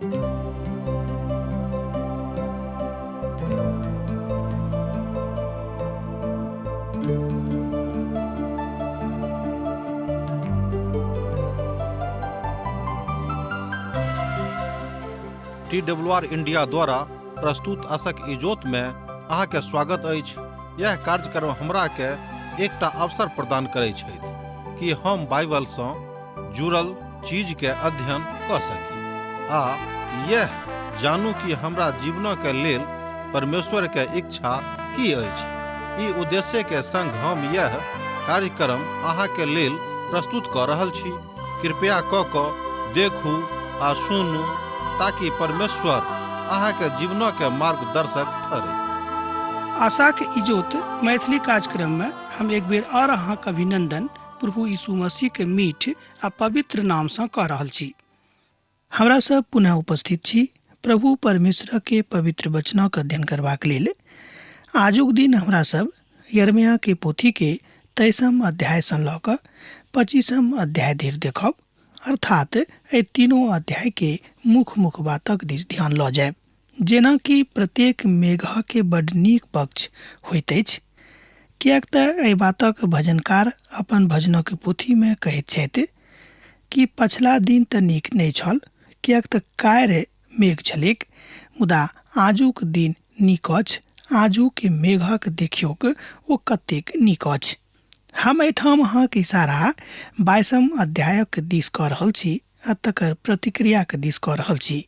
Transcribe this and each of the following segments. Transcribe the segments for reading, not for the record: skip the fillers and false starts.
T W R India द्वारा प्रस्तुत असक इजोत में अहाँके स्वागत अछि। यह कार्यक्रम हमरा के एकटा अवसर प्रदान करै छथि कि हम बाइबल सँ जुड़ल चीज के अध्ययन कऽ सकी आ यह जानू कि हमरा जीवनक के लेल परमेश्वर के इच्छा की अछि। ई उद्देश्य के संग हम यह कार्यक्रम अहाँ के लेल प्रस्तुत कऽ रहल छी। कृपया कऽ कऽ देखू आ सुनू ताकि परमेश्वर अहाँ के जीवनक के मार्गदर्शक ठहरै। आशाक इजोत मैथिली कार्यक्रम में हम एक बेर और अहाँक अभिनंदन प्रभु यीशु मसीह के मीठ आ पवित्र नाम सँ कऽ रहल छी। हमरा सब पुनः उपस्थित छी प्रभु परमेश्वर के पवित्र वचनक अध्ययन करबाक लेल। आजुक दिन हमरा सब यिर्मयाह के पोथी के 23 अध्याय सँ लऽ कऽ 25 अध्याय धरि देखब, अर्थात एहि तीनों अध्याय के मुख्य मुख्य बातक दिस ध्यान लऽ जायब। जेना कि प्रत्येक मेघ के बड नीक पक्ष होइत अछि, किएक तऽ एहि बातक भजनकार अपन भजनक पोथी में कहैत छथि कि पछिला दिन तऽ नीक नहि छल, किएक तऽ काल्हि मेघ छलैक, मुदा आजुक दिन नीक अछि, आजुक मेघक देखियौक ओ कतेक नीक अछि। हम एहिठाम अहाँक इशारा 22 अध्यायक दिस कऽ रहल छी आ तकर प्रतिक्रियाक दिस कऽ रहल छी।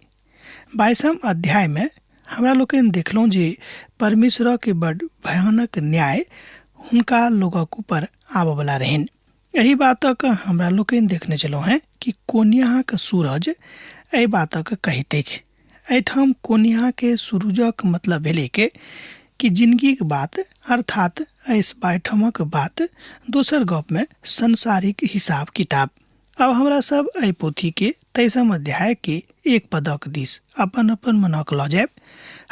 22 अध्यायमे हमरा लोकनि देखलहुँ जे परमेश्वरक बड भयानक न्याय हुनका लोकक ऊपर आबऽवला रहनि। एहि बातक हमरा लोकनि देखने छलहुँ हेँ कि कोनियाक सूरज एहि बातक कहैत अछि। एहिठाम कोनियाके सूरजक मतलब भेलैक कि जिनगीक बात, अर्थात एहि बाइठमक बात, दोसर गपमे संसारिक हिसाब किताब। आब हमरा सब एहि पोथीके 23 अध्याय के एक पदक दिस अपन अपन मनक लऽ जायब।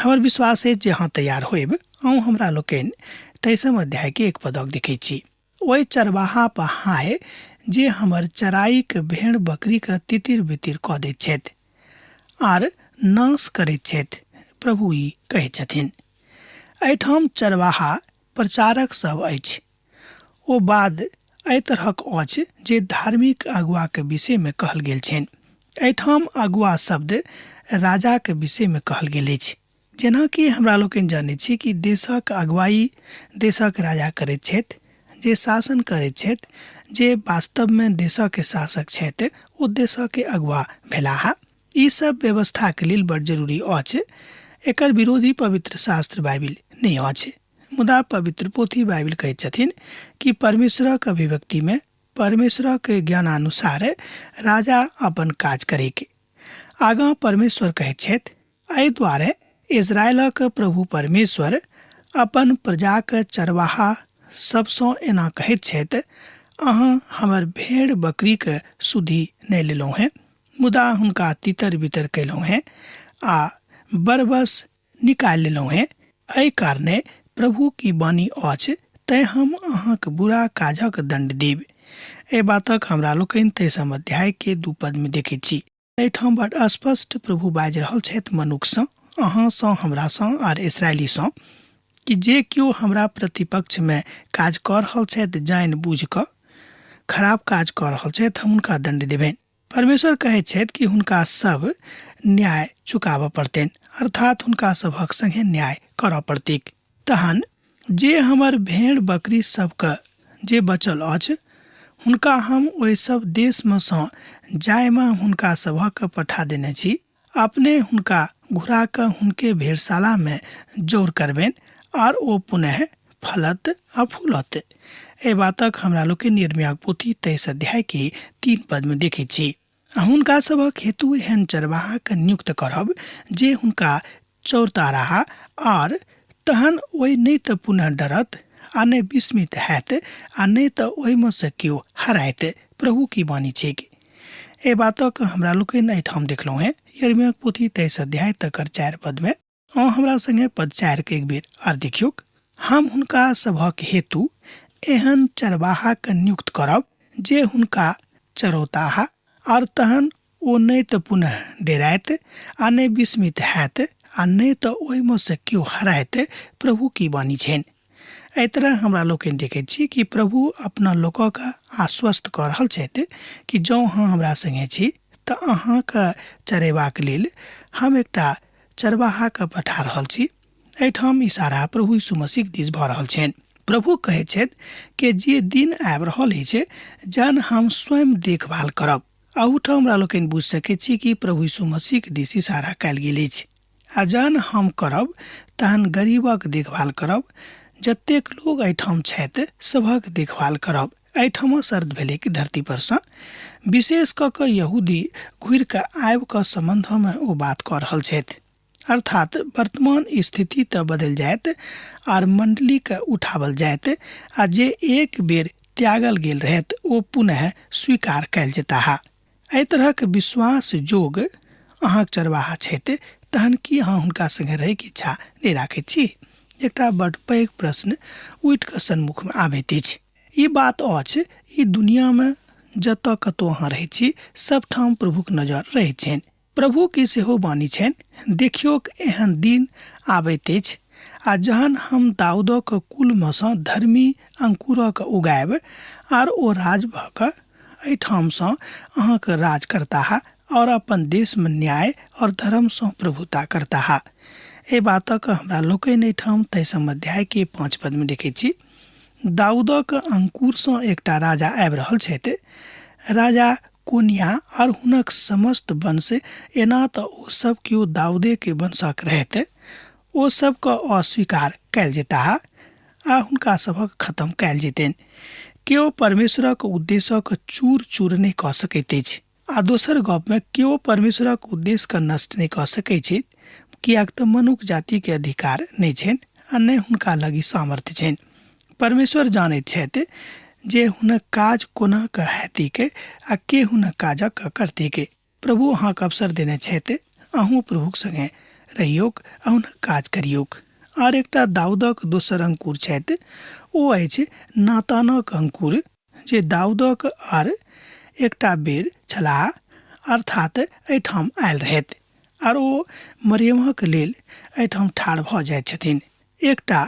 हमर विश्वास अछि जे अहाँ तैयार होयब। अहूँ हमरा लोकनि 23 अध्याय के एक पदक देखै छी। ओहि चरवाहा पर हाय जे हमर चराइक भेड़ बकरीके तितिर बितिर कऽ दैत छथि आर नाश करैत छथि, प्रभु ई कहैत छथिन। एहिठाम चरवाहा प्रचारक सब अछि। ओ बाद एहि तरहक अछि जे धार्मिक अगुआके विषयमे कहल गेल छनि। एहिठाम अगुआ शब्द राजाके विषयमे कहल गेल अछि। जेनाकि हमरा लोकनि जनैत छी कि देशक अगुवाई देशक राजा करैत छथि, जे शासन करैत छथि, जे वास्तवमे देशक शासक छथि ओ देशक अगुआ भेलाह। ई सब व्यवस्थाके लेल बड़ जरूरी अछि। एकर विरोधी पवित्र शास्त्र बाइबिल नहि अछि। मुदा पवित्र पोथी बाइबिल कहैत छथिन कि परमेश्वरक अभिव्यक्तिमे परमेश्वरक ज्ञानानुसार राजा अपन काज करैक। आगाँ परमेश्वर कहैत छथि, एहि दुआरे इस्राएलक प्रभु परमेश्वर अपन प्रजाक चरवाहा सबसँ एना कहैत छथि, अहाँ हमर भेड़ बकरीक सुधि नहि लेलहुँ हेँ, मुदा हुनका तितर बितर कयलहुँ हेँ आ बरबस निकालि लेलहुँ हेँ। एहि कारणे प्रभु की वाणी अछि, तैँ हम अहाँक बुरा काजक दण्ड देब। एहि बातक हमरा लोकनि 23 अध्याय के 2 पदमे देखैत छी। एहिठाम बड स्पष्ट प्रभु बाजि रहल छथि मनुखसँ, अहाँसँ, हमरासँ आर इसराइलीसँ कि जे केओ हमरा प्रतिपक्षमे काज कऽ रहल छथि, जानि बुझि कऽ खराब काज कऽ रहल छथि, हम हुनका दण्ड देबनि। परमेश्वर कहैत छथि कि हुनका सब न्याय चुकाबऽ पड़तनि, अर्थात हुनका सभक संगे न्याय करऽ पड़तैक। तहन जे हमर भेड़ बकरी सबके जे बचल अछि, हुनका हम ओहि सब देशमे सँ जाहिमे हुनका सभक पठा देने छी, अपने हुनका घुरा कऽ हुनके भेड़शालामे जौर करबनि आर ओ पुनः फलत आ फूलत। एहि बातक हमरा लोकनि यिर्मयाहक पोथी 23 अध्याय के 3 पदमे देखैत छी। आ हुनका सभक हेतु एहन चरवाहाके नियुक्त करब जे हुनका चौरता रहा, आर तहन ओहि नहि तऽ पुनः डरत आ नहि विस्मित हैत आ नहि तऽ ओहिमे सँ केओ हरायत, प्रभु की वाणी छैक। एहि बातक हमरा लोकनि एहिठाम देखलहुँ हेँ यिर्मयाहक पोथी 23 अध्याय तकर 4 पदमे। अहाँ हमरा संगे पद 4 के एक बेर आर देखियौक। हम हुनका सभक हेतु एहन चरवाहाके नियुक्त करब जे हुनका चरौताह, आर तहन ओ नहि तऽ पुनः डेरायत आ नहि विस्मित हैत आ नहि तऽ ओहिमे सँ केओ हरायत, प्रभु की वाणी छनि। एहि तरह हमरा लोकनि देखैत छी कि प्रभु अपना लोकक आश्वस्त कऽ रहल छथि कि जँ अहाँ हमरा सङ्गे छी तऽ अहाँके चरेबाक लेल हम एकटा चरवाहाके पठा रहल छी। एहिठाम इशारा प्रभु यीशु मसीहक दिस भऽ रहल छनि। प्रभु कहैत छथि कि जे दिन आबि रहल अछि जहन हम स्वयं देखभाल करब। अहूठाम हमरा लोकनि बुझि सकैत छी कि प्रभु यीशु मसीहक दिस इशारा कयल गेल अछि। आ जहन हम करब तहन गरीबक देखभाल करब, जतेक लोग एहिठाम छथि सभक देखभाल करब। एहिठाम शर्त भेलैक धरती पर सँ विशेष कऽ कऽ यहूदी घुरि कऽ आबि कऽ सम्बन्धमे ओ बात कऽ रहल छथि। अर्थात वर्तमान स्थिति तऽ बदलि जायत आर मण्डलीके उठावल जायत आ जे एक बेर त्यागल गेल रहत ओ पुनः स्वीकार कयल जेताह। एहि तरहक विश्वास जोग अहाँक चरवाहा छथि तहन की अहाँ हुनका संगे रहैके इच्छा नहि राखैत छी? एकटा बड्ड पैघ प्रश्न उठि कऽ सन्मुखमे आबैत अछि। ई बात अछि ई दुनियामे जतऽ कतौ अहाँ रहैत छी सबठाम प्रभुक नजर रहैत छनि। प्रभु के सेहो वाणी छनि, देखियोक एहन दिन आबैत अछि आ जहन हम दाऊदक कुलमे सँ धर्मी अंकुरक उगायब आर ओ राज भऽ कऽ एहिठामसँ अहाँक राज करताह और अपन देशमे न्याय और धर्मसँ प्रभुता करताह। एहि बातक हमरा लोकनि एहिठाम तेइसम अध्यायके 5 पदमे देखैत छी। दाऊदक अंकुरसँ एकटा राजा आबि रहल छथि। राजा कोनिया आर हुनक समस्त वंश, एना तऽ ओ सब केओ दाऊदे के वंशक रहथि, ओ सब के अस्वीकार कयल जेताह आ हुनका सभक खत्म कयल जेतनि। केओ परमेश्वरक उद्देश्यक चूर चूर नहि कऽ सकैत अछि। आ दोसर गप मे केओ परमेश्वरक उद्देश्य के नष्ट नहि कऽ सकैत अछि, किएक तऽ मनुख जाति के अधिकार नहि छनि आ नहि हुनका लग ई सामर्थ्य छनि। परमेश्वर जानैत छथि जे हुनक काज कोना कऽ हेतैक आ के हुनक काजक करतैक। प्रभु अहाँक अवसर देने छथि, अहूँ प्रभुक संगे रहियौक आ हुनक काज करियौक। आर एकटा दाऊदक दोसर अंकुर छथि, ओ अछि नातानक अंकुर, जे दाऊदक आर एकटा बेर छलाह, अर्थात एहिठाम आयल रहथि, आर ओ मरियमक लेल एहिठाम ठाढ़ भऽ जाइत छथिन। एकटा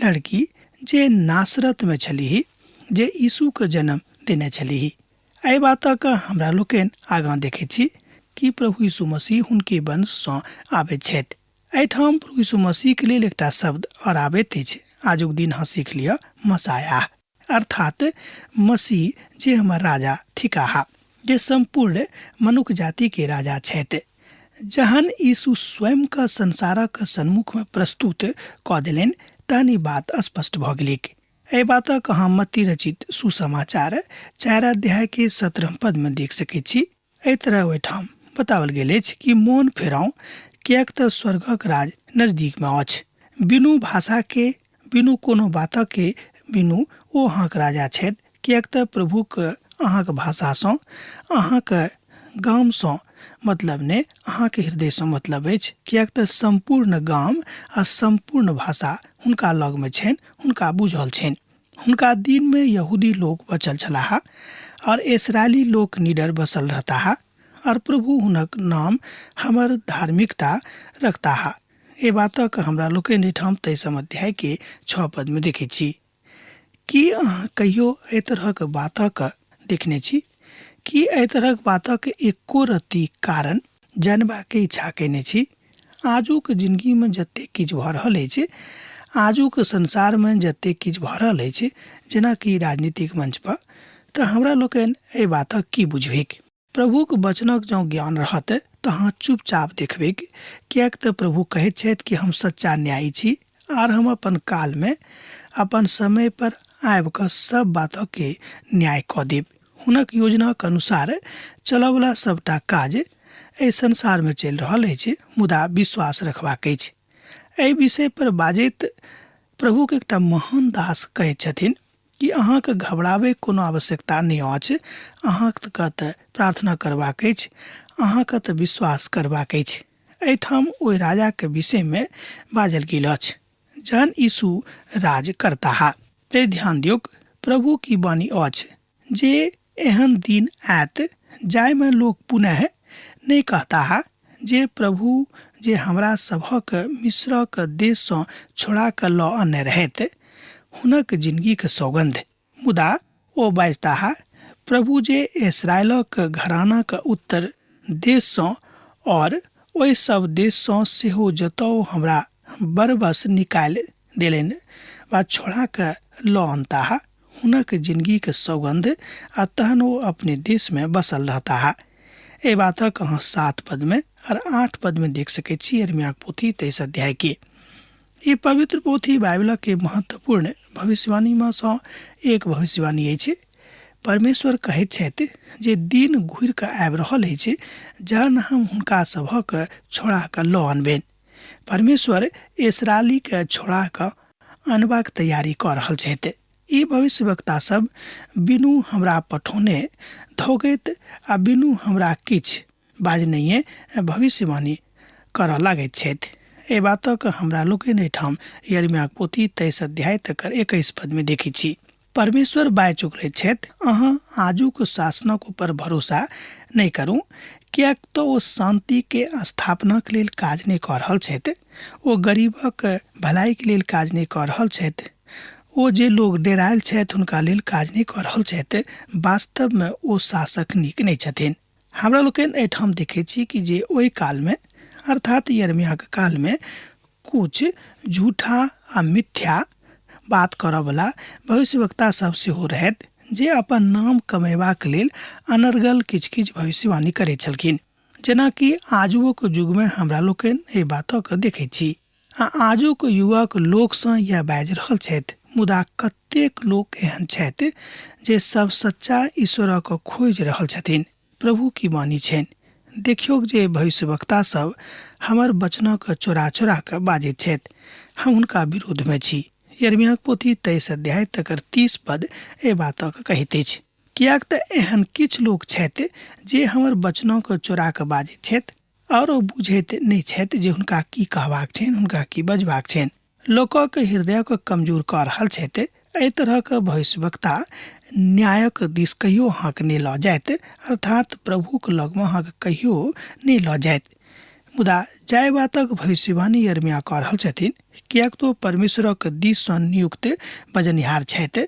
लड़की जे नासरतमे छलीह, जे यीशुके जन्म देने छलीह। एहि बातक हमरा लोकनि आगाँ देखैत छी कि प्रभु यीशु मसीह हुनके वंशसँ आबैत छथि। एहिठाम प्रभु यीशु मसीहके लेल एकटा शब्द आओर आबैत अछि, आजुक दिन अहाँ सीख लिअ, मसायाह, अर्थात मसीह जे हमर राजा थिकाह, जे सम्पूर्ण मनुख जातिके राजा छथि। जहन यीशु स्वयंके संसारक सन्मुखमे प्रस्तुत कऽ देलनि तहन ई बात स्पष्ट भऽ गेलैक। एहि बातक अहाँ मत्ती रचित सुसमाचार 4 अध्यायके 17 पदमे देख सकैत छी। एहि तरह ओहिठाम बताओल गेल अछि कि मोन फेराउ, किएक तऽ स्वर्गक राज नजदीकमे अछि। बिनु भाषाके, बिनु कोनो बातके बिनु ओ अहाँक राजा छथि, किएक तऽ प्रभुक अहाँक भाषासँ, अहाँक गामसँ मतलब नहि, अहाँके हृदयसँ मतलब अछि, किएक तऽ सम्पूर्ण गाम आ सम्पूर्ण भाषा हुनका लगमे छनि, हुनका बुझल छनि। हुनका दिनमे यहूदी लोक बचल छलाह और इसराइली लोक निडर बसल रहताह और प्रभु हुनक नाम हमर धार्मिकता रखताह। एहि बातक हमरा लोकनि एहिठाम 23 अध्यायके 6 पदमे देखैत छी। की अहाँ कहियो एहि तरहक बातक देखने छी? की एहि तरहक बातक एको रत्ती कारण जानबाक इच्छा कयने छी? आजुक जिनगीमे जतेक किछु भऽ रहल अछि, आजुक संसारमे जतेक किछु भऽ रहल अछि, जेनाकि राजनीतिक मंचपर, तऽ हमरा लोकनि एहि बातक की बुझबैक? प्रभुक वचनक जँ ज्ञान रहत तऽ अहाँ चुपचाप देखबैक, किएक तऽ प्रभु कहैत छथि कि हम सच्चा न्यायी छी आर हम अपन कालमे अपन समय पर आबि कऽ सब बातके न्याय कऽ देब। हुनक योजनाक अनुसार चलऽवला सबटा काज एहि संसारमे चलि रहल अछि, मुदा विश्वास रखबाक अछि। एहि विषय पर बाजैत प्रभुक एकटा महान दास कहैत छथिन कि अहाँके घबराबैके कोनो आवश्यकता नहि अछि, अहाँके तऽ प्रार्थना करबाक अछि, अहाँके तऽ विश्वास करबाक अछि। एहिठाम ओहि राजाके विषयमे बाजल गेल अछि जहन यीशु राज करताह। ते ध्यान दियौक, प्रभु की वाणी अछि जे एहन दिन आयत जाहिमे लोक पुनः नहि कहताह जे प्रभु जे हमरा सभक मिस्रक देशसँ छोड़ा कऽ लऽ अनने रहथि, हुनक जिनगीक सौगन्ध। मुदा ओ बाजताह, प्रभु जे इस्राएलक घरानाक उत्तर देशसँ और ओहि सभ देशसँ सेहो जतऽ ओ हमरा बरबस निकालि देलनि वा छोड़ा कऽ लऽ अनताह, हुनक जिनगीक सौगन्ध, आ तहन ओ अपने देशमे बसल रहताह। एहि बातक अहाँ 7 पदमे और 8 पदमे देख सकैत छी यिर्मयाक पोथी 23 अध्याय के। ई पवित्र पोथी बाइबलक के महत्वपूर्ण भविष्यवाणी में सँ एक भविष्यवाणी अछि। परमेश्वर कहैत छथि जे दिन घुरि कऽ आबि रहल अछि जहन हम हुनका सभक छोड़ा कऽ लऽ अनबनि। परमेश्वर इसराइली के छोड़ा कऽ अनबाक तैयारी कऽ रहल छथि। ई भविष्यवक्ता सब बिनु हमरा पठौने धोगैत आ बिनु हमरा किछु बाजनहिए भविष्यवाणी करऽ लागैत छथि। एहि बातक हमरा लोकनि एहिठाम यिर्मयाक पोथी 23 अध्याय तकर 21 पदमे देखैत छी। परमेश्वर बाजि चुकल छथि, अहाँ आजुक शासनक ऊपर भरोसा नहि करू, किएक तऽ ओ शान्तिके स्थापनाक लेल काज नहि कऽ रहल छथि, ओ गरीबक भलाइके लेल काज नहि कऽ रहल छथि, ओ जे लोक डेरायल छथि हुनका लेल काज नहि कऽ रहल छथि, वास्तवमे ओ शासक नीक नहि छथिन। हमरा लोकनि एहिठाम देखैत छी कि जे ओहि कालमे अर्थात यिर्मयाक कालमे कुछ झूठा आ मिथ्या बात करऽवला भविष्यवक्ता सब सेहो रहथि जे अपन नाम कमेबाक लेल अनर्गल किछु किछु भविष्यवाणी करैत छलखिन। जेनाकि आजुओक युगमे हमरा लोकनि एहि बातक देखैत छी आ आजुक युवक लोकसँ इएह बाजि रहल छथि, मुदा कतेक लोक एहन छथि जे सब सच्चा ईश्वरक खोजि रहल छथिन। प्रभु की वाणी छनि, देखियौक जे भविष्यवक्ता सब हमर वचनक चोरा चोरा कऽ बाजैत छथि, हम हुनका विरोधमे छी। यिर्मयाक पोथी 23 अध्याय तकर 30 पद एहि बातक कहैत अछि। किएक तऽ एहन किछु लोक छथि जे हमर वचनक चोरा कऽ बाजैत छथि आओर ओ बुझैत नहि छथि जे हुनका की कहबाक छनि, हुनका की बजबाक छनि। लोकक हृदयक कमजोर कऽ रहल छथि। एहि तरहक भविष्यवक्ता न्यायक दिस कहियो अहाँके नहि लऽ जायत, अर्थात प्रभुक लगमे अहाँके कहियो नहि लऽ जायत। मुदा जाहि बातक भविष्यवाणी यिर्मयाह कऽ रहल छथिन, किएक तऽ ओ परमेश्वरक दिससँ नियुक्त बजनिहार छथि,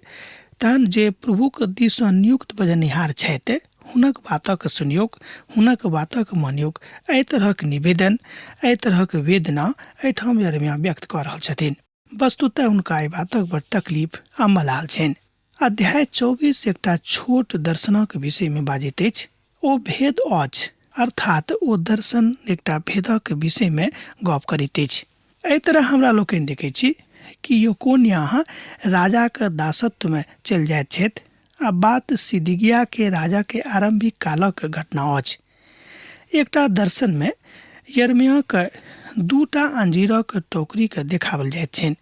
तहन जे प्रभुक दिससँ नियुक्त बजनिहार छथि हुनक बातक सुनियौक, हुनक बातक मानियौक। एहि तरहक निवेदन, एहि तरहक वेदना एहिठाम यिर्मयाह व्यक्त कऽ रहल छथिन। वस्तुतः हुनका एहि बातक बड़ तकलीफ आ मलाल छनि। अध्याय 24 एकटा छोट दर्शनक विषयमे बाजैत अछि। ओ भेद अछि, अर्थात ओ दर्शन एकटा भेदक विषयमे गप करैत अछि। एहि तरह हमरा लोकनि देखैत छी कि यकोन्याह राजाक दासत्वमे चलि जाइत छथि आ बात सिदिगिया के राजा के आरंभिक कालक घटना अछि। एकटा दर्शन मे यिर्मयाह के दूटा अंजीरक टोकरी के देखाओल जाइत छनि।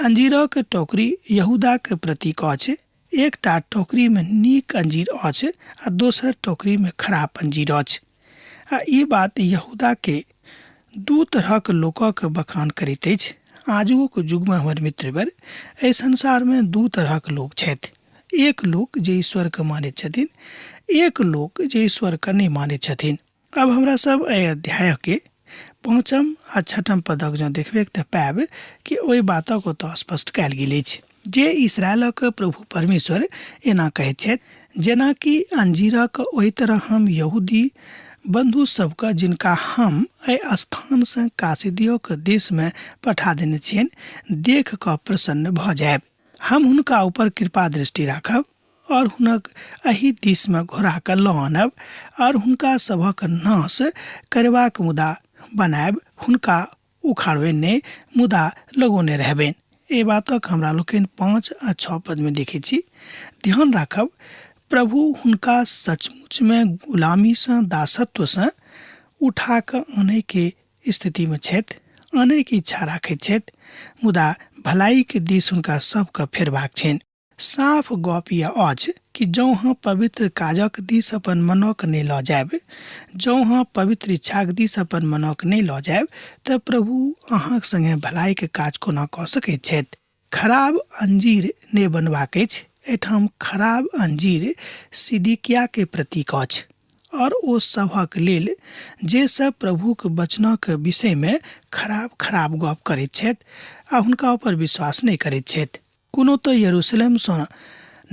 अंजीरक टोकरी यहूदाक प्रतीक अछि। एकटा टोकरी मे नीक अंजीर अछि आ दोसर टोकरी मे खराब अंजीर अछि। आ ई बात यहूदा के दू तरहक लोकक बखान करैत अछि। आजुक युगमे हमर मित्रवर, एहि संसारमे दू तरहक लोक छथि। एक लोक जे ईश्वरके मानैत छथिन, एक लोक जे ईश्वरके नहि मानैत छथिन। आब हमरा सब एहि अध्यायके 5 आ 6 पदक जँ देखबै तऽ पायब कि ओहि बातक ओतऽ स्पष्ट कयल गेल अछि जे इसराइलक प्रभु परमेश्वर एना कहैत छथि, जेनाकि अंजीरक ओहि तरह हम यहूदी बंधु सबके जिनका हम एहि स्थानसँ कासिदियोक देशमे पठा देने छियनि देख कऽ प्रसन्न भऽ जायब। हम हुनका ऊपर कृपा दृष्टि राखब और हुनक एहि दिशमे घुरा कऽ लऽ आनब और हुनका सभक नाश करबाक मुदा बनायब, हुनका उखाड़बनि नहि मुदा लगौने रहबनि। एहि बातक हमरा लोकनि 5 आ 6 पदमे देखैत छी। ध्यान राखब, प्रभु हुनका सचमुचमे गुलामीसँ, दासत्वसँ उठा कऽ आनैके स्थितिमे छथि, आनैके इच्छा राखैत छथि, मुदा भलाइके दिस हुनका सबके फेरबाक छनि। साफ गप यह अछि कि जँ अहाँ पवित्र काजक दिस अपन मनक नहि लऽ जायब, जँ अहाँ पवित्र इच्छाक दिस अपन मनक नहि लऽ जायब, तऽ प्रभु अहाँक संगे भलाइके काज कोना कऽ सकैत छथि? खराब अंजीर नहि बनबाक अछि। एहिठाम खराब अंजीर सिदिकियाके प्रतीक अछि। और ओ सभक लेल जे सब प्रभुक वचनक विषयमे खराब खराब गप करैत छथि आ हुनका ऊपर विश्वास नहि करैत छथि। कोनो तऽ यरूशलेमसँ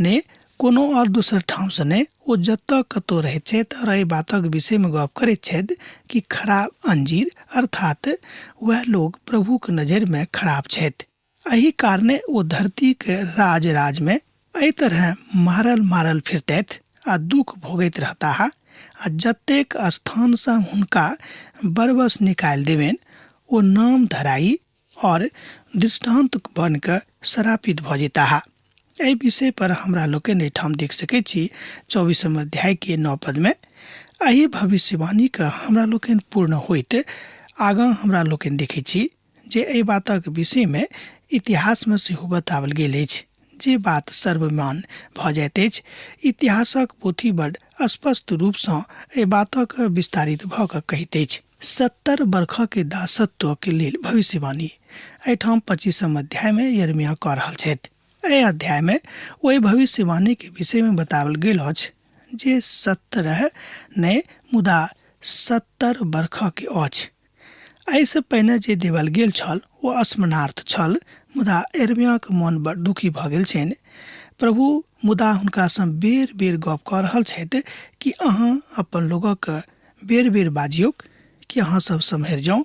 ने कोनो आओर दोसर ठामसँ नहि, ओ जतऽ कतौ रहैत छथि और एहि बातक विषयमे गप करैत छथि कि खराब अंजीर अर्थात वएह लोग प्रभुक नजरिमे खराब छथि। एहि कारणे ओ धरतीक राज राजमे एहि तरहेँ मारल मारल फिरतथि आ दुःख भोगैत रहताह आ जतेक स्थानसँ हुनका बरबस निकालि देबनि ओ नाम धराई और दृष्टान्त बनि कऽ श्रापित भऽ जेताह। एहि विषय पर हमरा लोकनि एहिठाम देख सकैत छी चौबीसम अध्यायके 9 पदमे। एहि भविष्यवाणीके हमरा लोकनि पूर्ण होइत आगाँ हमरा लोकनि देखैत छी जे एहि बातक विषयमे इतिहासमे सेहो बताओल गेल अछि जे बात सर्वमान भऽ जाइत अछि। इतिहासक पोथी बड स्पष्ट रूपसँ एहि बातक विस्तारित भऽ कऽ कहैत अछि। 70 बरखके दासत्वके लेल भविष्यवाणी एहिठाम 25 अध्यायमे यिर्मयाह कऽ रहल छथि। एहि अध्यायमे ओहि भविष्यवाणीके विषयमे बताओल गेल अछि जे 17 नहि मुदा 70 बरखके अछि। एहिसँ पहिने जे देवल गेल छल ओ स्मरणार्थ छल, मुदा यिर्मयाहक मन बड़ दुखी भऽ गेल छनि। प्रभु मुदा हुनकासँ बेर बेर गप कऽ रहल छथि कि अहाँ अपन लोकक बेर बेर बाजियौक कि अहाँ सब सम्हरि जाउ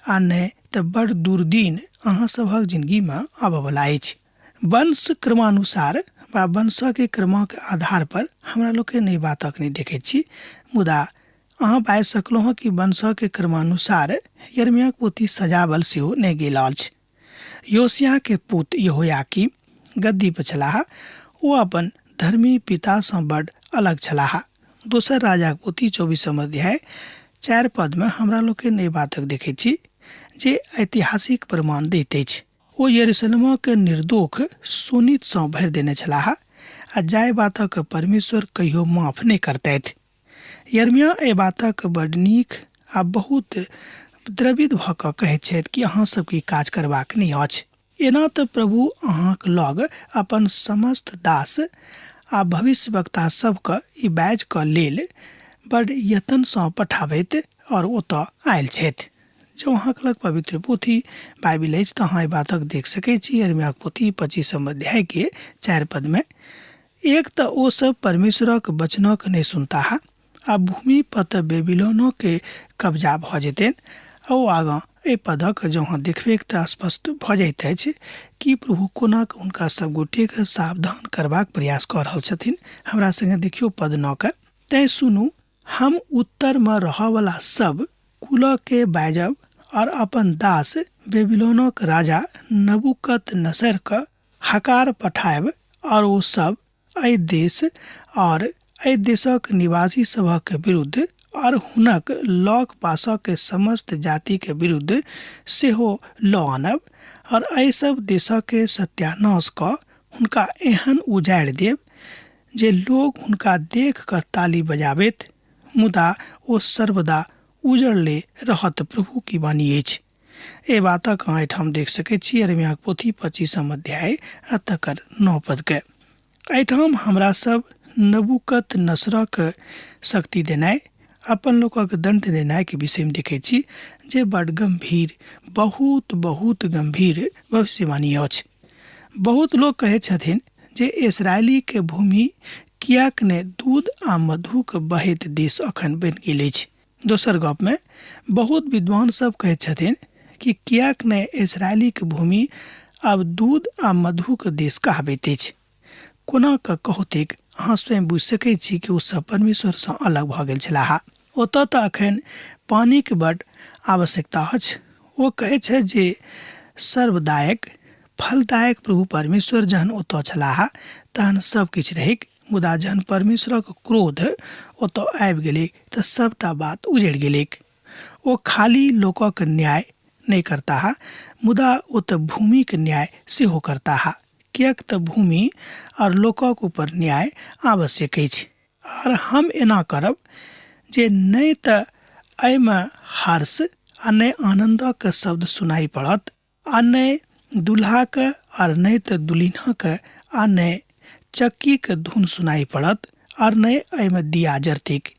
आ नहि तऽ बड़ दुर्दिन अहाँ सभक जिनगीमे आबऽवला अछि। वंश क्रमानुसार वा वंशके क्रमक आधार पर हमरा लोकनि एहि बातक नहि देखैत छी, मुदा अहाँ बाजि सकलहुँ हँ कि वंशके क्रमानुसार यिर्मयाहक पोथी सजावल सेहो नहि गेल अछि। योशियाहके पुत यहोयाकीम गद्दी पर छलाह। ओ अपन धर्मी पितासँ बड अलग छलाह। दोसर राजाक पोथी 24 अध्याय 4 पदमे हमरा लोकनि एहि बातक देखैत छी जे ऐतिहासिक प्रमाण दैत अछि। ओ यरूशलेमक निर्दोख शोणितसँ भरि देने छलाह आ जाहि बातक परमेश्वर कहियो माफ नहि करतथि। यिर्मयाह एहि बातक बड नीक आ बहुत द्रवित भऽ कऽ कहैत छथि कि अहाँ सबके ई काज करबाक नहि अछि। एना तऽ प्रभु अहाँक लग अपन समस्त दास आ भविष्यवक्ता सभके ई बाजि कऽ लेल बड यत्नसँ पठाबैत और ओतऽ आयल छथि। जँ अहाँक लग पवित्र पोथी बाइबिल अछि तऽ अहाँ एहि बातक देख सकैत छी यिर्मयाहक पोथी 25 अध्यायके 4 पदमे। एक तऽ ओ सब परमेश्वरक वचनक नहि सुनताह आ भूमि पर तऽ बेबीलोनोके कब्जा भऽ जेतनि। आ ओ आगाँ एहि पदक जँ अहाँ देखबैक तऽ स्पष्ट भऽ जाइत अछि कि प्रभु कोना कऽ हुनका सब गोटेके सावधान करबाक प्रयास कऽ रहल छथिन। हमरा संगे देखियौ पद 9 के। तैँ सुनू, हम उत्तरमे रहऽवला सब कुलके बाजब और अपन दास बेबीलोनक राजा नबूकदनेस्सरके हकार पठायब और ओ सब एहि देश और एहि देशक निवासी सभक विरुद्ध और हुनक लग पासक समस्त जातिक विरुद्ध सेहो लऽ आनब और एहि सब देशक सत्यानाश कऽ हुनका एहन उजाड़ि देब जे लोग हुनका देख कऽ ताली बजाबैत, मुदा ओ सर्वदा उजड़ले रहत। प्रभु की वाणी अछि। एहि बातक अहाँ एहिठाम देख सकैत छी यिर्मयाहक पोथी 25 अध्याय आ तकर 9 पदके। एहिठाम हमरा सब नबूकदनेस्सरक शक्ति देनाइ, अपन लोकक दण्ड देनाइ के विषयमे देखैत छी जे बड गम्भीर, बहुत बहुत गम्भीर भविष्यवाणी अछि। बहुत लोक कहैत छथिन जे इसराइलीके भूमि किएक ने दूध आ मधुक बहैत देश अखन बनि गेल अछि। दोसर गपमे बहुत विद्वान सब कहैत छथिन कि किएक ने इसराइलीक भूमि आब दूध आ मधुक देश कहाबैत अछि। कोना कऽ कहौतेक अहाँ स्वयं बुझि सकैत छी कि ओ सब परमेश्वरसँ अलग भऽ गेल छलाह। ओतऽ तऽ अखन पानिक बड आवश्यकता अछि। ओ कहैत छथि जे सर्वदायक फलदायक प्रभु परमेश्वर जहन ओतऽ छलाह तहन सब किछु रहैक, मुदा जहन परमेश्वरक क्रोध ओतऽ आबि गेलैक तऽ सबटा बात उजड़ि गेलैक। ओ खाली लोकक न्याय नहि करताह, मुदा ओ तऽ भूमिक न्याय सेहो करताह, किएक तऽ भूमि आओर लोकक ऊपर न्याय आवश्यक अछि। आर हम एना करब जे नहि तऽ एहिमे हर्ष आ नहि आनन्दक शब्द सुनाइ पड़त, आ नहि दुल्हाक आर नहि तऽ दुल्हिनक आ नहि चक्कीक धुन सुनाइ पड़त आर नहि एहिमे दिया जरतिक।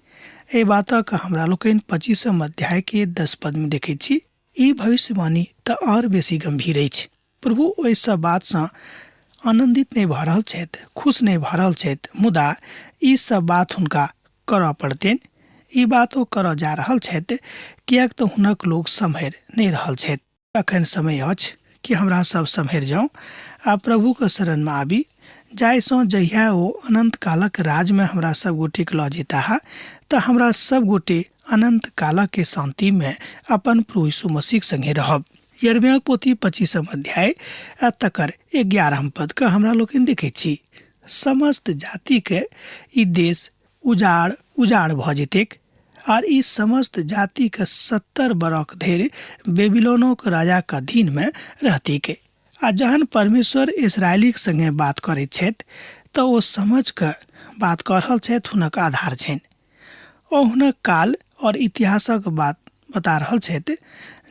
एहि बातक हमरा लोकनि 25 अध्याय के 10 पद में देखैत छी। ई भविष्यवाणी तऽ आओर बेसी गंभीर अछि। प्रभु ओहि सब बातसँ आनन्दित नहि भऽ रहल छथि, खुश नहि भऽ रहल छथि, मुदा ई सब बात हुनका करऽ पड़तनि। ई बात ओ करऽ जा रहल छथि किएक तऽ हुनक लोक सम्हरि नहि रहल छथि। अखन समय अछि कि हमरा सब सम्हरि जाउ आ प्रभुक शरणमे आबी, जाहिसँ जहिया ओ अनन्त कालक राजमे हमरा सब गोटेके लऽ जेताह तऽ हमरा सब गोटे अनन्त कालक शान्तिमे अपन प्रभु यीशु मसीहक संगे रहब। यिर्मयाहक पोथी 25 अध्याय आ तकर 11 पद के हमरा लोकनि देखैत छी। समस्त जातिके ई देश उजाड़ उजाड़ भऽ जेतैक आर ई समस्त जातिके 70 बरख धरि बेबीलोनोक राजाक अधीनमे रहतैक। आ जहन परमेश्वर इसराइलीक संगे बात करैत छथि तऽ ओ समझ कऽ बात कऽ रहल छथि, हुनक आधार छनि। ओ हुनक काल और इतिहासक बात बता रहल छथि।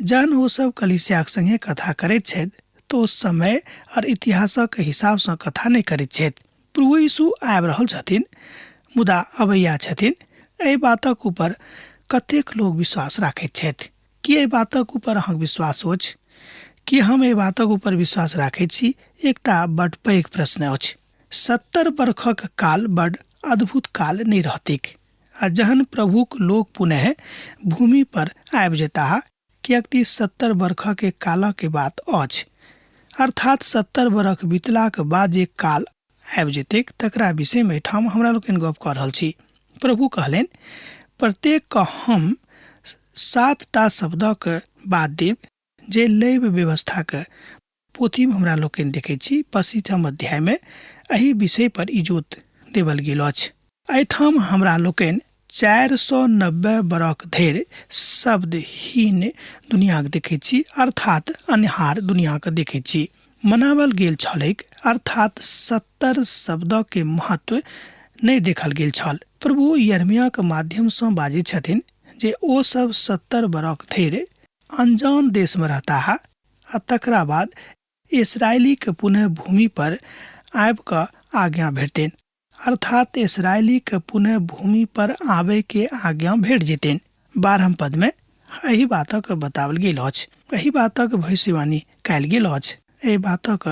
जहन ओ सब कलीसियाक संगे कथा करैत छथि तऽ ओ समय और इतिहासक हिसाबसँ कथा नहि करैत छथि। प्रभु यीशु आबि रहल छथिन, मुदा अबैया छथिन, एहि बातक ऊपर कतेक लोक विश्वास राखैत छथि? की एहि बातक ऊपर अहाँक विश्वास अछि? की हम एहि बातक ऊपर विश्वास राखैत छी? एकटा बड पैघ प्रश्न अछि। 70 बरखक काल बड अद्भुत काल नहि रहतैक। आ जहन प्रभुक लोक पुनः भूमि पर आबि जेताह, किएक तऽ 70 बरखक कालक बात अछि, अर्थात 70 बरख बीतलाक बाद जे काल आबि जेतैक तकरा विषयमे एहिठाम हमरा लोकनि गप कऽ रहल छी। प्रभु कहलनि, प्रत्येकके हम 7टा शब्दक बात देब जे लैव व्यवस्थाक पोथीमे हमरा लोकनि देखैत छी। 25 अध्यायमे एहि विषय पर इजोत देवल गेल अछि। एहिठाम हमरा लोकनि 490 बरख धरि शब्दहीन दुनियाके देखैत छी, अर्थात अन्हार दुनियाके देखैत छी। मनावल गेल छलैक, अर्थात 70 शब्दके महत्व नहि देखल गेल छल। प्रभु यिर्मयाहके माध्यमसँ बाजैत छथिन जे ओ सब 70 बरख धरि अनजान देशमे रहताह आ तकरा बाद इसराइलीके पुनः भूमि पर आबि कऽ आज्ञा भेटतनि, अर्थात इसराइलीके पुनः भूमि पर आबयके आज्ञा भेट जेतनि। 12 पदमे एहि बातक बताओल गेल अछि, एहि बातक भविष्यवाणी कयल गेल अछि। एहि बातक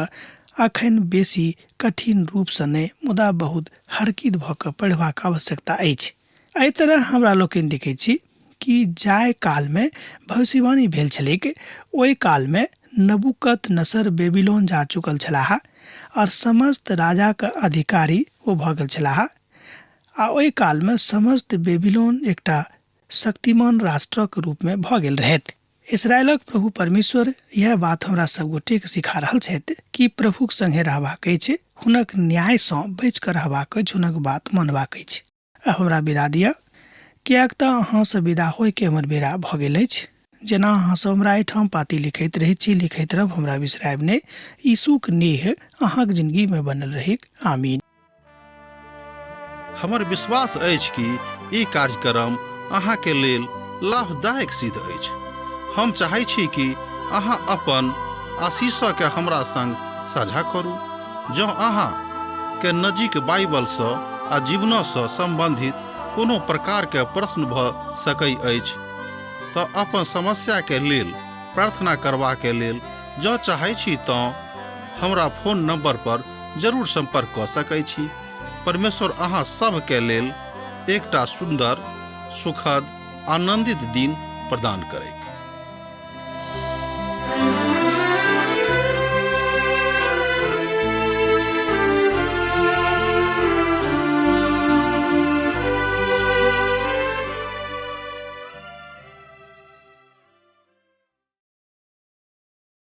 अखन बेसी कठिन रूपसँ नहि, मुदा बहुत हरकित भऽ कऽ पढ़बाक आवश्यकता अछि। एहि तरह हमरा लोकनि देखैत छी कि जाहि कालमे भविष्यवाणी भेल छलैक ओहि कालमे नबूकत नसर बेबीलोन जा चुकल छलाह और समस्त राजाक अधिकारी ओ भऽ गेल छलाह आ ओहि कालमे समस्त बेबीलोन एकटा शक्तिमान राष्ट्रक रूपमे भऽ गेल रहैत। इसराइलक प्रभु परमेश्वर यह बात हमरा सब गोटेके सिखा रहल छथि कि प्रभुक संगे रहबाक अछि, हुनक न्यायसँ बचि कऽ रहबाक अछि, हुनक बात मानबाक अछि। आब हमरा विदा दिअ, किएक तऽ अहाँसँ विदा होइके हमर बेरा भऽ गेल अछि। जेना अहाँ सब हमरा एहिठाम पाती लिखैत रहैत छी, लिखैत रहब, हमरा बिसरायब नहि। यीशुक नेह अहाँक जिंदगीमे बनल रहैक। आमीन। हमर विश्वास अछि कि ई कार्यक्रम अहाँके लेल लाभदायक सिद्ध अछि। हम चाहै छी कि अहाँ अपन आशीषके हमरा संग साझा करू। जँ अहाँ के नजीक बाइबलसँ आ जीवनसँ सम्बन्धित कोनो प्रकारके प्रश्न भऽ सकै अछि तऽ अपन समस्याके लेल प्रार्थना करबाके लेल जँ चाहै छी तँ हमरा फोन नंबर पर जरूर संपर्क कऽ सकै छी। परमेश्वर अहाँ सभके लेल एकटा सुन्दर, सुखद, आनंदित दिन प्रदान करैक।